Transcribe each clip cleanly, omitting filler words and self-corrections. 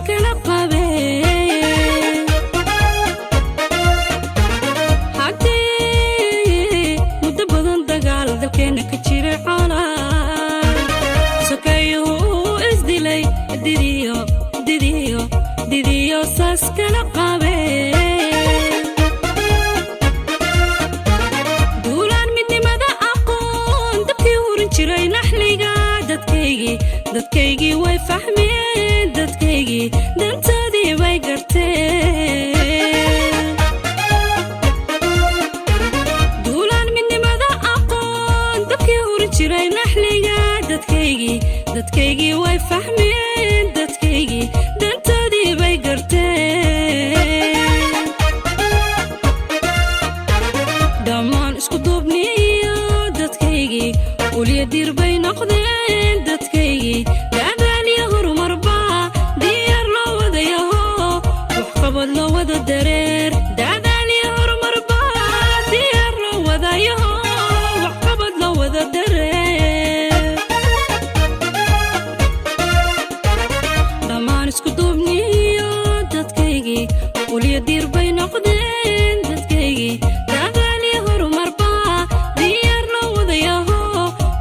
kala qabeen. Haddii muddo badan dagaal dalkeenna ka jiray, colaad sokeeyuhu uu isdilay, didiyo didiyo didiyo saas kala qabeen. Duulaan midnimada aqoon, dabkii hurin jiray naxliga, dadkaygii, dadkaygii way fahmeen, dadkaygii dantoodii bay garteen. Duulaan midnimada aqoon, dabkii hurin jiray naxliga, dadkaygii, dadkaygii way fahmeen, dadkaygii dantoodii bay garteen. Dhammaan isku duubniyo dadkaygii ulya diir bay noqdeen, dadkaygii dadaal iyo horumarba diyaar loo wadayaho, waxqabad loo wada dareer. Dadaal iyo horumarba diyaar loo wadayaho, waxqabad loo wada dareer. Dhammaan isku duubniyo dadkaygii ulya diir bay noqdeen, dadkaygii dadaal iyo horumarba diyaar loo wadayaho,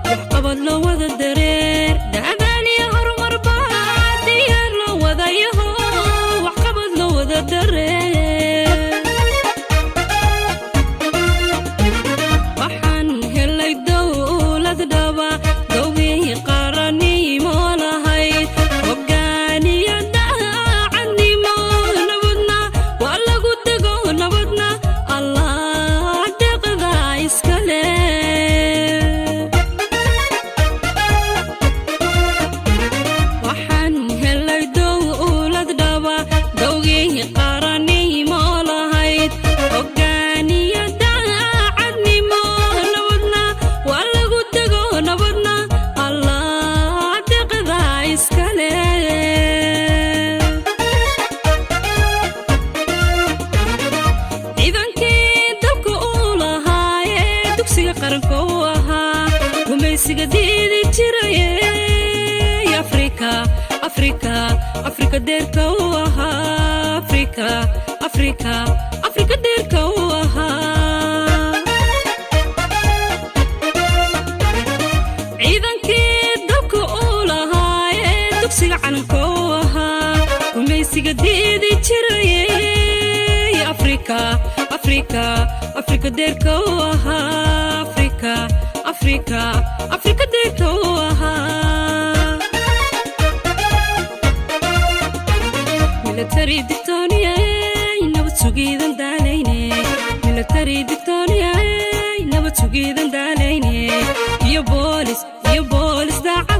waxqabad loo wada dareer. Dadaal iyo horumarba diyaar loo wadayaho, waxqabad loo wada dareer. Waxaan helay dowlad dhaba, dowgii qarannimo lahayd, hoggaaniyo daacadnimo. Nabadna waa lagu dego, nabadna Allah deeqda iska leh. Waxaan helay dowlad dhaba, dowgii qarannimo lahayd, hoggaaniyo daacadnimo. Nabadna waa lagu dego, nabadna Allah deeqda iska leh. Ciidankii dalka uu lahaayee dugsiga qaranka u ahaa, gumaysiga diidi jiraye, Afrika, Afrika, Afrika deerka u ahaa, Afrika, Afrika, Afrika deerka u ahaa. Ciidankii dalka uu lahaayee dugsiga calanka u ahaa, gumaysiga diidi jiraye, Afrika, Afrika, Afrika deerka u ahaa, Afrika, Afrika, Afrika deerka u ahaa. Military digtooniye, nabad sugiidan daalayne, military digtooniye, nabad sugiidan daalayne, iyo boolis, iyo boolis daacad.